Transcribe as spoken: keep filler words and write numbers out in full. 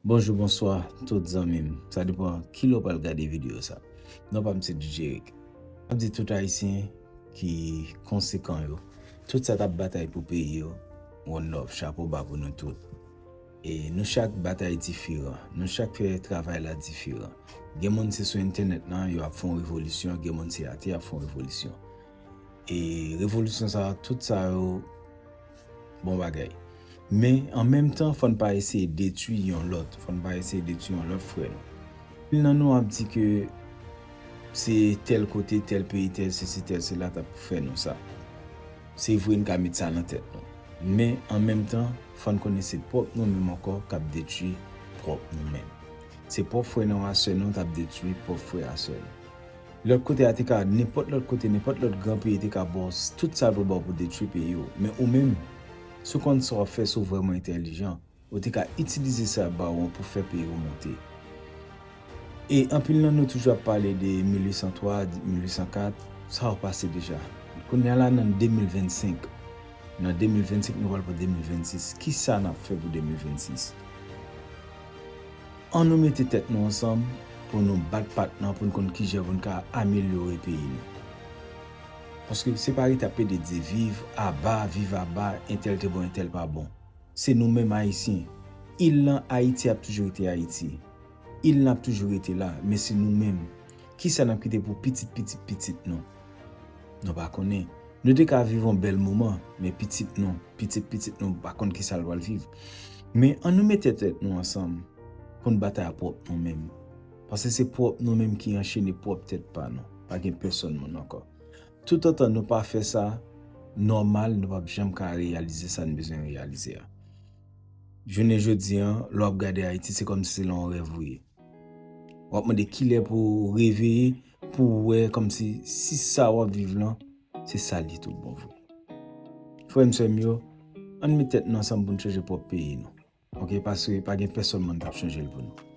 Bonjou, bonswa, tout zanmi m. Sa depann kilè w pral gade videyo sa. Non pa m se D J Eric. M ap di tout Ayisyen ki konsekan yo, tout sa k ap batay pou peyi yo, one love, chapo ba pou nou tout. E nou chak batay diferan, nou chak fè travay la diferan. Gen moun se sou entènèt lan, yo ap fè yon revolisyon, gen moun se atè y ap fè yon revolisyon. E revolisyon sa, tout sa yo, bon bagay. Men, an menm tan, fò n pa eseye detwi yon lòt. Fò n pa eseye detwi yon lòt frè nou. Anpil nan nou ap di ke se tèl kote, tèl peyi, tèl sesi, tèl sela t ap fè nou sa. Se vre, n ka met sa nan tèt nou. Men, an menm tan, fò n konnen se pwòp nou menm ankò k ap detwi pwòp nou menm. Se pwòp frè nou a sè nou t ap detwi pwòp frè a sè nou. Lòt kote a te ka, nenpòt lòt kote, nenpòt lòt gran peyi te ka ba w s- tout sa l pou ba w pou detwi peyi w. Men ou menm, si w konn sa w ap fè, si w vrèman entèlijan, ou te ka itilize sa y ap ba w an pou fè peyi w monte. E anpil nan nou toujou ap pale de mil uit san twa, mil uit san kat, sa yo pase deja. Kounye a la, nan de mil vennsenk, nan de mil vennsenk, nou pral pou de mil vennsis. Kisa n ap fè pou de mil vennsis? Ann nou mete tèt nou ansanm pou nou bat pat nan, pou n konn kijan pou n ka amelyore peyi nou. Paske se pa rete ap plede di viv aba, viv aba, entèl te bon, entèl pa bon. Se nou menm Ayisyen. Il lan, Ayiti ap toujou rete Ayiti. Il lan ap toujou rete la, men se nou menm. Kisa n ap kite pou pitit, pitit, pitit nou? Nou pa konnen. Nou te ka viv yon bèl moman, men pitit nou, pitit, pitit nou, pa konn kisa l pral viv. Men ann nou mete tèt nou ansanm pou n batay a pwòp nou menm. Paske se pwòp nou menm ki anchene pwòp tèt pa nou. Pa gen pèsonn moun ankò. Toutotan nou pa fè sa, nòmal, nou p ap janm ka reyalize sa n bezwen reyalize a. Jounen jodi an, lè w ap gade Ayiti, se kòmsi se lan yon rèv ou ye. W ap mande kilè pou w reveye, pou w wè kòmsi si sa w ap viv lan, se sa l ye tout bon vre. Frè m, sè m yo, ann met tèt nou ansanm pou n chanje pwòp peyi nou. Oke, paske pa gen pèsonn moun k ap chanje l pou nou.